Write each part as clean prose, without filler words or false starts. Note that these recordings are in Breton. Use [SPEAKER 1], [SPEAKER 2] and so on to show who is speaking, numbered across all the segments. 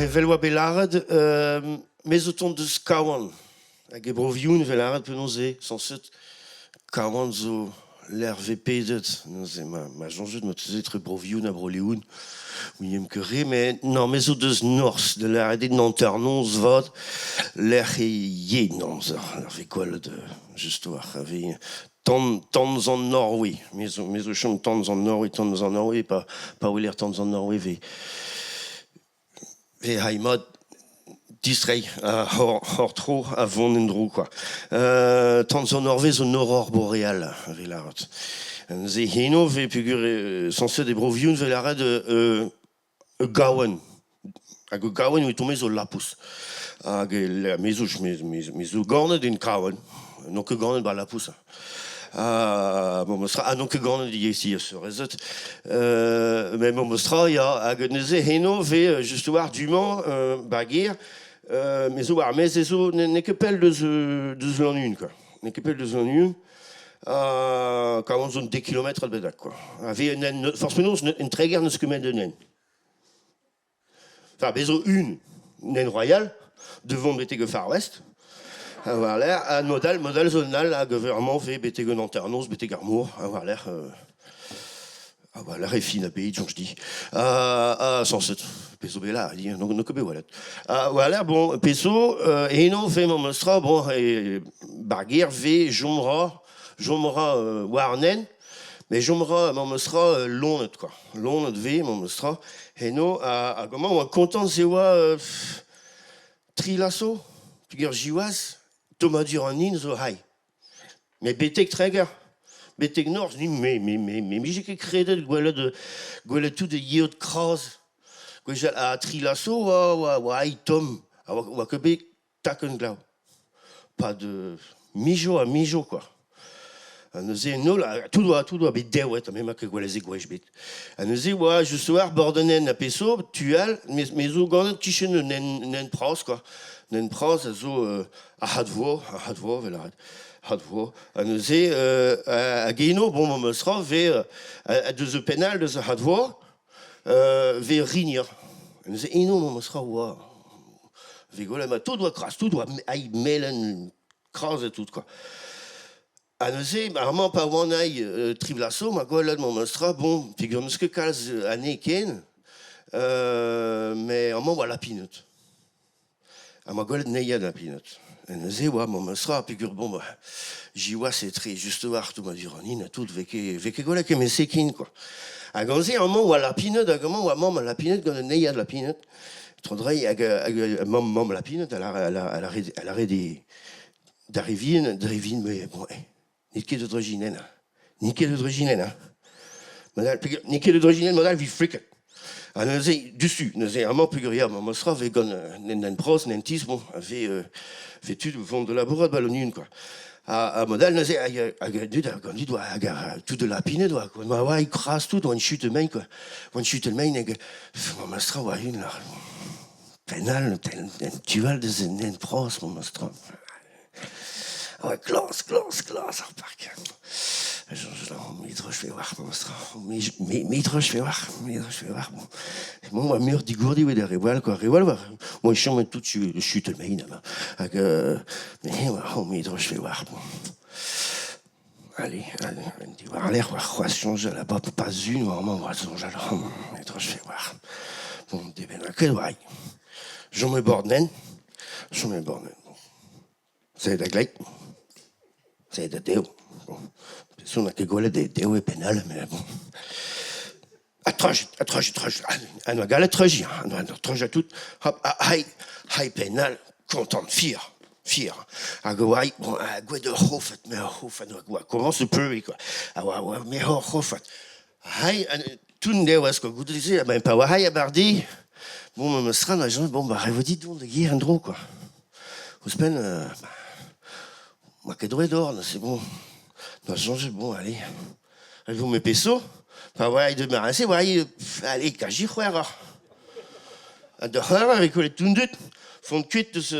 [SPEAKER 1] Evel oa bet lâret, me zo tont deus Kawan. Hag e Bro-Vioun e vez lâret penaos eo, sañset, Kawan zo lec'h 'vez pedet. Neuze ma soñjet marteze etre Bro-Vioun ha Bro-Leon, ouiemp ket re, met non, me zo deus norzh, da lâret eo an hanternoz 'vat, lec'h eo yen amzer, lec'h 'vez gwelet just war, a vez Tan, Tanz an Norwe. Me zo chom Tanz an Norwe, Tanz an Norwe, pa weler Tanz an Norwe 'vez vez hay mat distreiñ hor tro a vont en-dro quoi. Tanz an Norwe zo un aurore boréale a vez lâret. Neuze heno 'vez peogwir sañset e Bro-Vioun 'vez lâret ur gaouenn. Hag ur gaouenn eo me zo lapous. Hag me zo me zo ganet en kaouenn. N'on ket ganet ba lapous. Ha memes tra, ha n'on ket ganet ivez seurezed. Met memes tra, ya. Hag neuze eno 'vez just war du-mañ ba gêr, me zo war maez zo n'eo ket pell deus deus Lannuon quoi. N'eo ket pell deus Lannuon. Kaouenn zo un dek kilometrad bennak quoi. A vez un forzh penaos en Treger n'eus ket met un hent. Enfin, bez zo un hent royal de vont betek e Far West. Ha war-lerc'h, ha mod all, mod all zo un all hag vraiment 'vez betek un hanternoz, betek ar mor, ha war-lerc'h ha war-lerc'h e fin a bed, soñj dit. Ha sañset, pezh zo bet lâret, n'on ket bet welet. Ha war-lerc'h, bon, pezh zo, eno 'vez memes tra, bon, e bar gêr 'vez chom 'ra, chom 'ra war an hent, Met chom 'ra memes tra loened kwa. Loened 'vez memes tra. Eno hag amañ 'oa kontant se 'oa tri laso peogwir siwazh tommadur an hin zo hay. Met betek Treger, betek Norzh, me me me me 'mije ket kredet gwelet gwelet tout e yeot kras. Gwechall ha tri laso 'oa 'oa 'oa ay tomm ha 'oa ket bet takenn glav. Pad mijo ha mijo kwa. Ha neuze en holl, tout oa, tout oa bet dewet, ha me 'ma ket gwelet se gwech bet. Ha neuze oa just war bord an hent ha peseurt, tu all, me zo ganet kichen un hent bras kwa. Un hent bras a zo ar c'had-vor, ar c'had-vor 'vel lâret, c'had-vor. Ha neuze hag eno, bon memes tra 'vez deus penn all deus ar c'had-vor, 'vez ur rinier. Neuze eno memes tra oa 'vez gwelet ma tout oa kras, tout oa ai melen kras et tout quoi. Ha neuze, amañ pa oan ai tri bloaz zo, 'ma gwelet memes tra, bon, peogwir n'eus ket kalz anezhe ken, met amañ oa lapined. Ha 'ma gwelet anezhi lapined. Ha neuze oa memes tra, peogwir bon, bah, jiwazh etre just a-walc'h tout ma duranin ha tout, 'vez ket 'vez ket gwelet kement-se ken quoi. Hag gant se amañ oa lapined hag amañ oa mamm al lapined gant un eilad lapined. Tro-dro hag hag mamm mamm lapined a lâre a lâre a lâre d'ar re vihan d'ar re vihan mais bon n'it ket da dreuzinenn n'it ket da dreuzinenn hein. N'it ket da dreuzinenn mod all 'vit friket. Ha neuze diouzhtu neuze amañ peogwir ya memes tra 'vez gant an pros an tizh bon a vez vez tud o vont da labourat 'ba Lannuon quoi. Ha mod all neuze hag hag an dud hag an dud oa hag ar tout de lapined oa quoi. Ma oa e kras tout oa chute mein quoi. Oa chute mein hag memes tra oa un lâr penn all en tu all deus an hent bras memes tra. Oa glas, glas, glas ar park. Me droch war memes tra. Me droch war, me droch war. Bon. Bon, oa muioc'h digourdi oa d'ar re all quoi. Re all oa oa chomet tout chute mein amañ. Hag me oa me droch war. Bon. Allez, allez, diwar-lerc'h oa c'hoazh soñjal ha pas un oa amañ oa soñjal me droch war. Bon, debenn ket oa. Chom e bord nen, chom e bord nen. Sed da gleiz, sed da dev. Bon, personne n'a ket gwelet e dev e penn all, mais bon. Ha treuj, ha treuj, treuj, ha noa gallet treujiñ, ha noa treujañ tout, hop, ha hay, hay penn all, kontant, fier, fier. Hag oa, bon, ha gwelet ur c'hofad, mais ur c'hofad, oa komañs pleuiñ, quoi. Ha oa, oa, mais ur c'hofad. Hay, tout nevez, quoi, goude-se, ben, pa oa hay abardi, bon, memes tra, ma soñj, bon, bah, revo dit dont da gêr en-dro, quoi. Ouzhpenn, bah, oa ket droet d'or, c'est bon. Ma soñjet, bon, allez, Vo me peso, pa oa aet ma se oa allez, kaji c'hwec'h Ha da c'hwec'h e kollet tout an dud, font kuit deus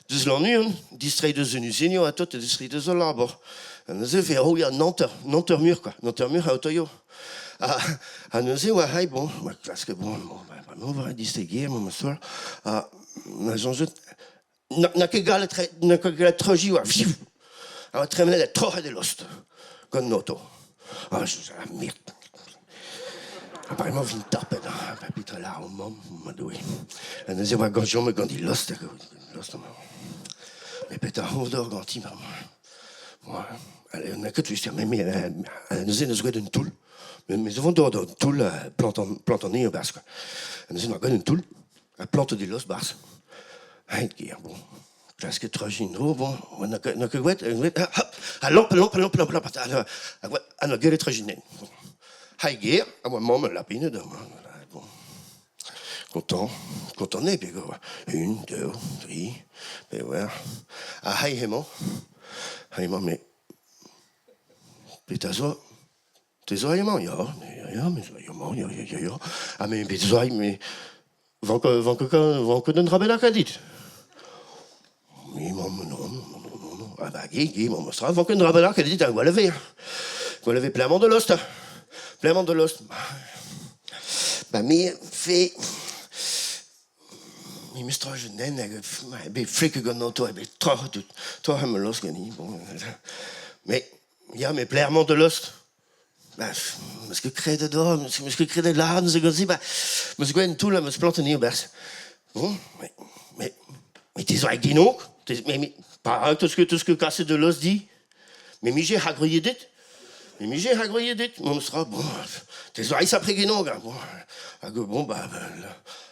[SPEAKER 1] deus Lannuon, distreiñ deus un uzenioù ha tout, distreiñ deus al labour. Ha neuze e vez oh ya, an hanter, an hanter mur quoi, an hanter mur a otoio. Ha neuze oa hai bon, oa klasket bon, bon, bremañ oa disteger memes tra. Ha ma soñjet n'a ket gallet n'a ket gallet treuziñ war ha oa tremenet ha troc'het e lost gant an oto. Ah, merde. Ha bremañ 'vin tapet, ha petra 'lâr ho mamm, ma Doue. Ha neuze oa gant chom gant he lost hag lost amañ. Mais petra c'hour ganti bremañ. N'a ket just me neuze neus graet un toull. Me zo vont d'ober un toull plant an e-barzh quoi. Neuze 'noa graet un toull ha plantet e lost 'barzh. Hent ker, bon. Klasket treuziñ en-dro, bon, n'a ket n'a ket graet, hop, ha lamp, lamp, lamp, lamp, lamp, ha 'noa gellet treuziñ 'nen. Bon. Ha e ger, a oa mamm ul lapined, bon. Content, content eo peogwir un, daou, tri, pevar. Ha hei hemañ, hemañ me. Petra zo? Te zo hemañ? Ya, ya, me zo hemañ, ya, ya, ya, ya. Ha me, me zo me. Vank, vank, vank un dra bennak dit? Me, mamm, non, non, non, non, non. Ah bah, gé, gé, mamm, stra, vank un dra bennak dit, ha gwall e vez. Gwall e vez plemant de lost. Plemant de lost. Bah, me fe... Me meus trojet nen hag bet flik gant an oto, bet troc'het tout. Troc'het ma lost ganin, bon. Mais, ya, mais plemant de lost. Bah, 'meus ket kredet d'ober, 'meus ket kredet lâret neuze gant se, bah, 'meus gwelet un toull ha 'meus plantet anezhañ e-barzh. Bon, mais, mais, mais te zo aet din Mais, mais, perak 'teus ket, 'teus ket kaset da lost di? Me 'mije c'hagriet dit. Me 'mije c'hagriet dit. Memes tra, bon, te zo aes apre genog, hein, bon. Hag bon, bah,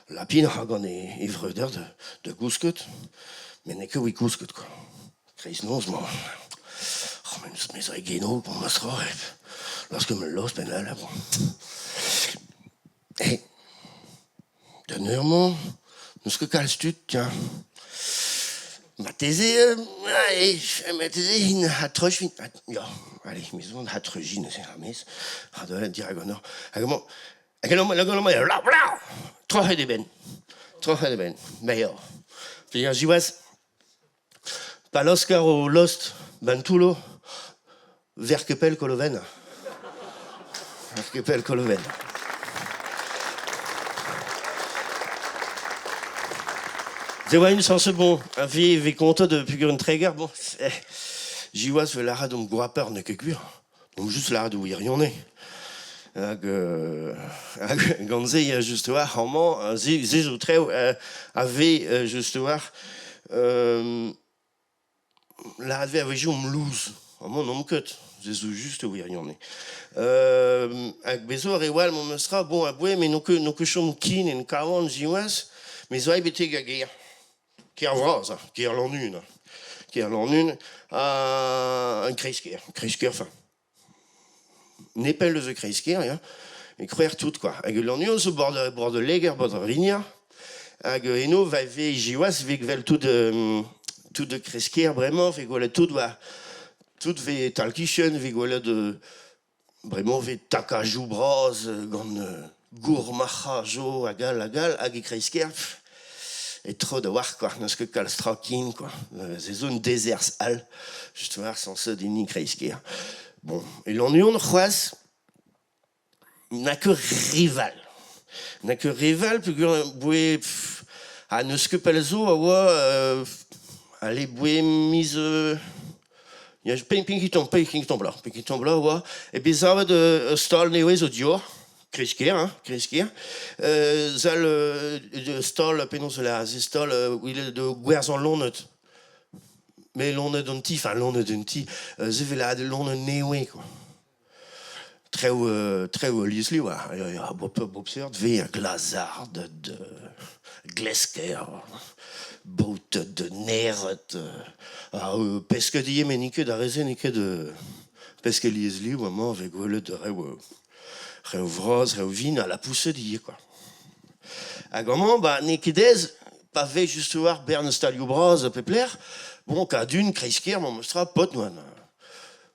[SPEAKER 1] lapin a ra gant e, e vreudeur da, da gousket. Mais n'eo ket evit kousket, quoi. Kreiznoz 'mañ. Oh, me zo e genoù, bon, ma stroret. Lorsque me lost ben là, bon. Eh, d'un eur-mañ, n'eus ket kalz tud, tiens. Marteze, euh, marteze int ha treujin, ya, allez, me zo ha treujin neuze ar maez, ha da dirak an nor. Hag emañ, hag emañ, hag emañ, bla, bla, troc'het e benn, troc'het e benn, mais ya. Peogwir siwazh, Pa laosker ho lost 'ba'n toullo, 'ver ket pell kolovenn. 'Ver ket pell kolovenn. Se oa une chance bon, a vez vez kontet peogwir un Treger, bon, eh, jiwazh 'vel lâret omp goaper n'eo ket gwir. Omp just lâret wirionez. Hag, hag gant se ya just a-walc'h amañ, se, se zo traoù a vez just a-walc'h lâret 'vez a-wezhioù omp lous. Amañ n'omp ket, se zo just wirionez. Hag bez zo ar re all memes tra, bon aboe me n'on ket n'on ket chom ken en Kawan siwazh, me zo aet betek ar gêr. Kêr vras, hein, kêr Lannuon. Hein. Kêr Lannuon, ha un kreiz-kêr, kreiz-kêr, enfin, nepell eus e kreiz-kêr, ya. E kroer tout, quoi. Hag Lannuon zo bord, bord Leger, bord Rigner. Hag eno, va vez jiwazh, vez gvel tout, tout de kreiz-kêr bremañ, vez gwelet tout war, tout vez tal-kichen, vez gwelet Bremañ 'vez takajoù bras gant gourmarc'hajoù hag all hag all hag e kreiz-kêr e tro da war quoi, n'eus ket kalz tra ken quoi. Se zo un dezerzh all just war sañset hini kreiz-kêr. Bon, e Lannuon c'hoazh n'a ket rival. N'a ket rival peogwir boe ha n'eus ket pell zo a oa allez boe miz Ya, Penkiton, Penkiton bloaz, Penkiton bloaz oa. E bet savet ur stal nevez zo dior, kreiz-kêr, hein, kreiz-kêr. Sal stal, penaos la, se stal de gwerzhañ loened. Mais loened an ti, enfin loened an ti, se vel loened nevez, quoi. Traoù traoù liesliv a bop seurt 'vez glazarded, glesker, baoted, naered, ha pesked ivez met n'int ket ar re-se n'int ket pesked liesliv amañ 'vez gwelet reoù reoù vras, reoù vihan ha lapoused ivez kwa. Hag amañ ba n'eo ket aes pa vez just war bern stalioù bras pep lec'h, bon kadun kreiz-kêr memes tra paotr 'noa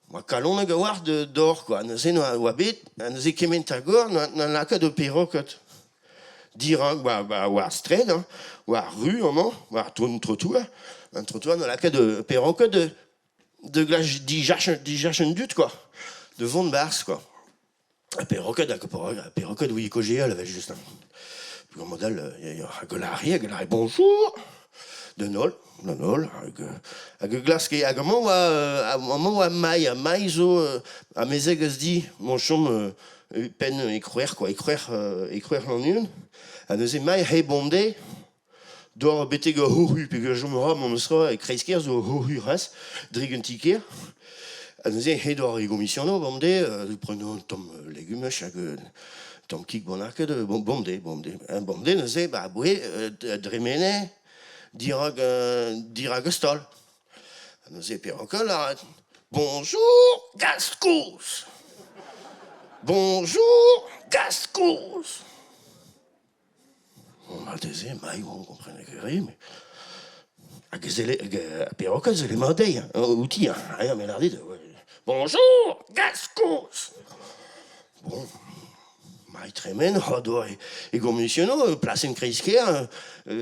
[SPEAKER 1] Oa kalonek a-walc'h d'or quoi. Neuze oa bet, neuze kement a gor na lakaet ho peroked. Dirak war, war straed, hein, war ru amañ, war ton trottoir, an trottoir na lakaet peroked de, de dijach an dud quoi, de vont barzh quoi. Ha perroquet hag perroquet oui kaozeal evel-just. Peogwir mod-all hag a lâre hag a lâre bonjour d'an holl, d'an holl hag hag a glaske hag amañ oa amañ oa Mai ha Mai zo amezeg eus di m'on chom penn e kroer quoi, e kroer e kroer Lannuon ha neuze Mai he bemdez D'ober betek ur c'hoc'hu peogwir chom a ra memestra e kreiz-kêr zo ur c'hoc'hu c'hoazh dre un ti-kêr. Ha neuze he doa e gomisionoù bemdez, prenañ un tamm legumaj hag un tamm kig bennaket bemdez, bemdez. Bemdez neuze ba aboe dremene dirak dirak ur stal. Ha neuze perak lâret Bonjour gast kozh! Bonjour gast kozh! Marteze emañ on kompren ket re, met hag e selle hag ar perroquet a selle mat dezhi outi hein, me lâr dit Bonjour, gast kozh! Bon, ma e tremen ha doa e gomisiono plasenn kreiz-kêr,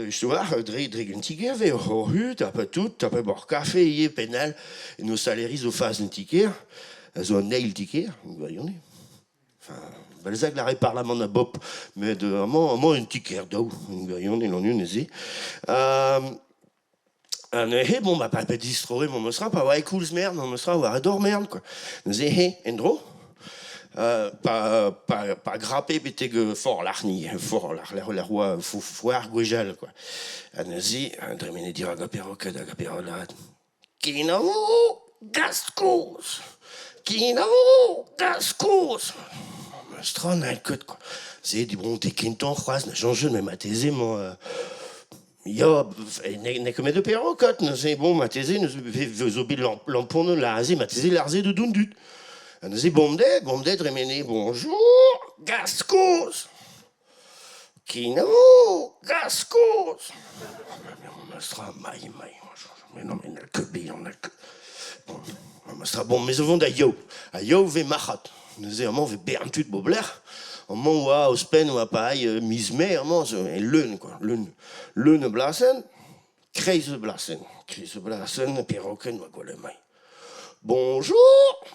[SPEAKER 1] soar dre dre un ti-kêr 'vez hoc'h-hu, tapet tout, tapet boc'h kafe ivez penn-all, en ostaleri zo fas un ti-kêr, a zo an eil ti-kêr, gwirionez. Enfin, Balzac lâre parlamant a bop, met amañ, amañ un ti-kêr daou, en gwirionez, Lannuon neuze. Ha neuze, bon, bah, pa distroe memestra, pa oa e koulz mern, memestra, war e dor mern, quoi. Neuze, he, en-dro, pa, pa, pa grape betek Fort Larny, Fort Lar, lec'h oa foar gwechall, quoi. Ha neuze, dremene dirak ar perroquet hag ar perroquet Kenavo, gast kozh! Kenavo, gast kozh! Meus-tra n'hall ket kwa. Se bon, t'es kentañ c'hoazh, na soñjet met marteze 'mañ ya, n'eo ket met perroquet neuze bon marteze neuze zo bet lamponel aze marteze lâr-se deus an dud. Ha neuze bemdez, bemdez dremene bonjour, gast kozh! Kenavo, gast kozh! Memes-tra, mailh, mailh, mais non, mais n'hall ket bezañ, n'hall ket. Bon, memes-tra, bon, me zo vont da Yaou. Ha Yaou 'vez marc'had. Neuze amañ 'vez bern tud boblec'h. Amañ oa ouzhpenn oa pareil miz Mae amañ zo leun quoi, leun. Leun a blasenn, kreiz a blasenn, kreiz a blasenn, perroquet oa gwelet mailh. Bonjour,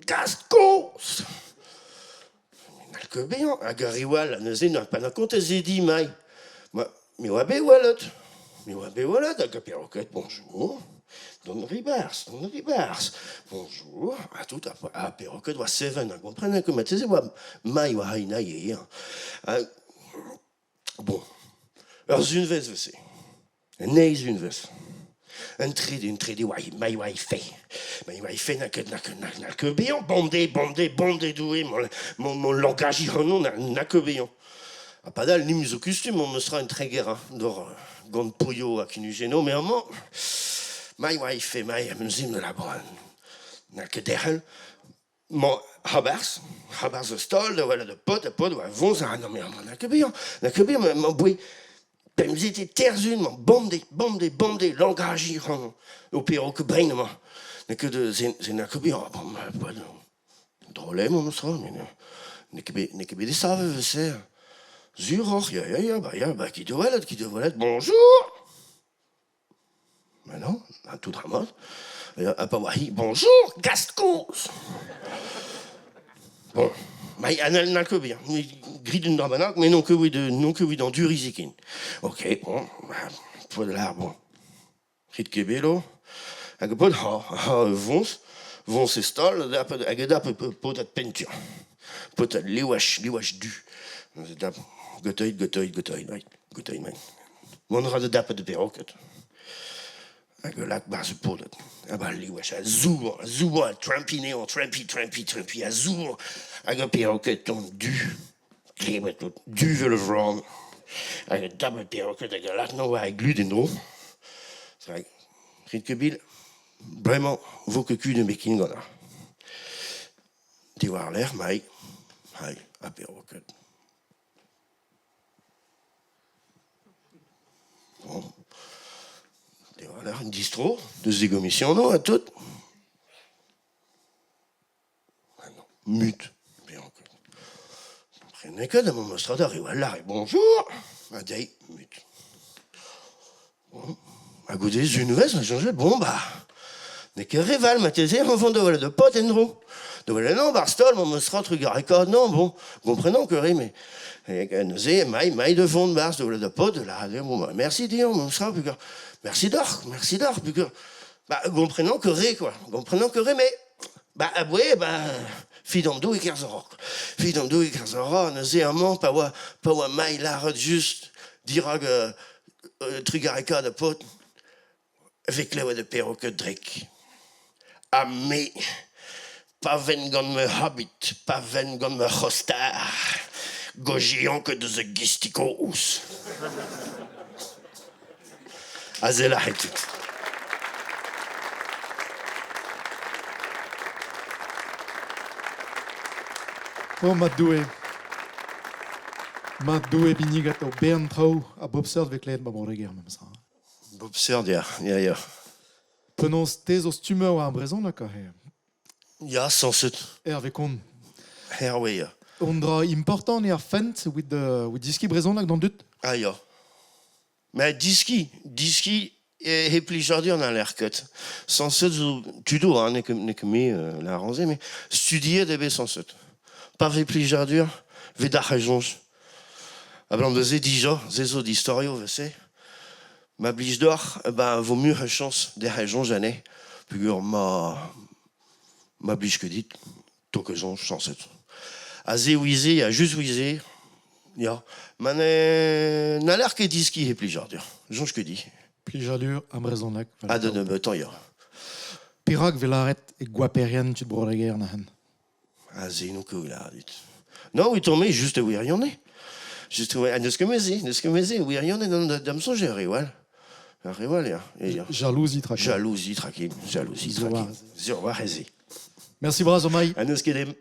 [SPEAKER 1] gast kozh! N'hall ket bezañ. Hag ar reoù all neuze n'oa pa na kontez e di, Mai. Ma, me oa bet welet. Me oa bet welet hag ar perroquet, bonjour. Dont ribarzh, dont ribarzh. Bonjour. Ha tout, ar perroquet oa seven a gomprenañ ket marteze oa Mai oa hini ivez. Bon, ur sunvezh 'veze. Un eizh unvezh. Un trede, un trede oa mai oa he fe. Mai oa he fe n'a ket n'a ket n'a ket bezañ bemdez, bemdez, bemdez Doue, mon, mon, mon langaj ac'hanon n'a, n'a ket bezañ. Ha padal nim zo kustum on meus ra un treger hein, d'or gant poio ha kunujeno, mais amañ, mai oa he fe, mai am eus la bon, n'a ket derc'hel. Mañ a-barzh, a-barzh eus taol da welet ur paotr, ur paotr oa voñs a non mais amañ n'a ket bezañ, n'a ket bezañ mañ boe pemzete terzhun mañ bemdez, bemdez, bemdez langajiñ ac'hanon o pero ket brein amañ. N'eo ket se n'a ket bezañ bon bah drol eo memes tra met n'eo ket bet n'eo ket bet desavet evel-se. Sur oc'h ya ya ya bah ya bah kit da welet, kit da welet, bonjour! Ben non, un tout dra-mat. Ha pa oa hi, bonjour, gast kozh! Bon, ma n'hall ket bezañ. Grit un dra bennak, mais n'on ket evit n'on ket evit anduriñ se ken. Ok, bon, paotr lâr, bon, rit ket belo. Hag paotr ha, ha voñs, voñs e stal, hag e dap paotr pentur. Paotr liwach, liwach du. Dap, gotoit, gotoit, gotoit, gotoit, Mont a ra da dapout e perroquet hag a lak 'barzh e podad. Ha ba liwach a zour, a zour, a trempiñ anezhañ, trempiñ, trempiñ, trempiñ, a zour hag ar perroquet ton du, klevet tout, du 'vel ur vran. Hag a dap ar perroquet hag a lak anezhañ war e glud en-dro. Rit ket bil, bremañ 'vo ket kudenn ebet ken gantañ. Diwar-lerc'h, Mai, Mai, ar perroquet. Bon. Diwar-lerc'h un distro deus e gomisionoù ha tout. Ah non, mut. Prenez ket amañ ma strad ar reoù all bonjour ha dezhi mut. Bon. Ha goude unvezh, ma soñjet, bon bah. N'eo ket re val marteze on vont da welet da paotr en-dro. Da welet non, bar stol, ma meus tra trugarekaat non, bon, komprenan ket re, mais neuze emañ emañ da vont 'barzh da welet da paotr, da lâret dezhañ, bon, bah, merci dezhañ, memes tra, peogwir merci deoc'h, merci deoc'h, peogwir bah, komprenan ket re, quoi, komprenan ket re, mais bah, ouais, bah, fidamdoue e-kerzh Fidamdoue e-kerzh neuze amañ pa oa pa oa mailh lâret just dirak trugarekaat da paotr, vez klevet e peroked drek. Ha me, pa ven gant ma habit, pa ven gant ma c'hostar, gojian ket deus a gisti kozh. Aze lâret tud.
[SPEAKER 2] Oh ma Doue. Ma Doue binniget o bern traoù a bop seurt vez klevet ma bro-Dreger memes tra.
[SPEAKER 1] Bop seurt, ya, ya, ya.
[SPEAKER 2] Penaos te zo stummer war ar brezhoneg aze?
[SPEAKER 1] Ya, sañset.
[SPEAKER 2] Herve Kont.
[SPEAKER 1] Herve, ya.
[SPEAKER 2] Un dra important eo ar fent evit evit deskiñ brezhoneg d'an dud?
[SPEAKER 1] Ah ya. Mais diski, diski he plijadur n'haller ket. Sañset zo tudo, hein, n'eo ket n'eo ket me lâran-se, mais studiet eo bet sañset. Pa vez plijadur, 'vez d'ar soñj. Abalamour da se dija, se zo d'istorioù evel-se. Ma blij deoc'h, ben vo muioc'h a chañs derc'hel soñj anezhe peogwir ma ma blij ket dit, to ket soñj sañset. Aze ouize ha just ouize, ya, ma ne n'haller ket diskiñ he plijadur, soñj ket dit.
[SPEAKER 2] Plijadur ha brezhoneg.
[SPEAKER 1] Ha da nebeutañ, ya.
[SPEAKER 2] Perak 'vez lâret e goaperien tud Bro-Dreger neuze?
[SPEAKER 1] Aze n'on ket lâret. Non, oui, me juste wirionez. Juste ah, n'eus ket meze, n'eus ket meze, wirionez, non, da'm soñj eo re wall. Ar re wall, ya. ya.
[SPEAKER 2] Jalousie trakin.
[SPEAKER 1] Jalousie trakin, jalousie trakin. Sur war ez
[SPEAKER 2] Merci bras, Omai.
[SPEAKER 1] Ha n'eus ket em.